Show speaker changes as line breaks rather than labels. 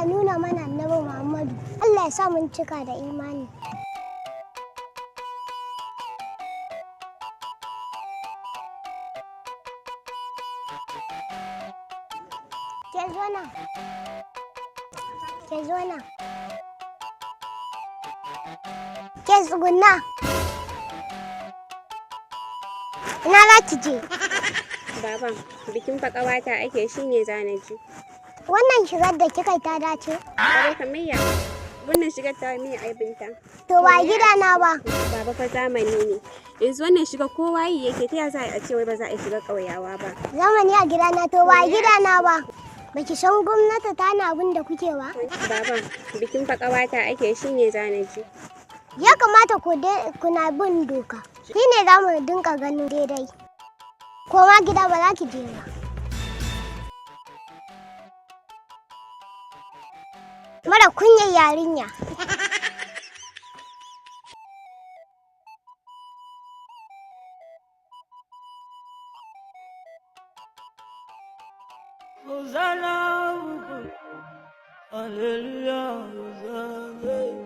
ya nuna mana Annabi Muhammadu. Allah ya sa mun cika da imani. Ke zo nan. Ke zo nan. Ke tsugunna. Ina za ki je?
Baban, bikin fa ƙawata ake shine zanaji.
Wannan shigar da kika yi ta dace?
Baba kamayya, wannan shigar ta miye aibinta.
To ba gidana ba.
Baba fa zamani ne. Yanzu wannan shiga kowa yi yake ta ya za a ce wai ba za a shiga ƙauyawa ba.
Zamani a gidana to ba gidana ba. Baki san gwamnati ta na abin da kuke ba?
Baban, bikin fa ƙawata ake shine zanaji.
Ya kamata ku kuna bin doka. Shi ne za mu dinga ganin daidai. Koma gida ba za ki je ba. Mara kunyar yarinya.
Hosanna, hallelujah, Hosanna.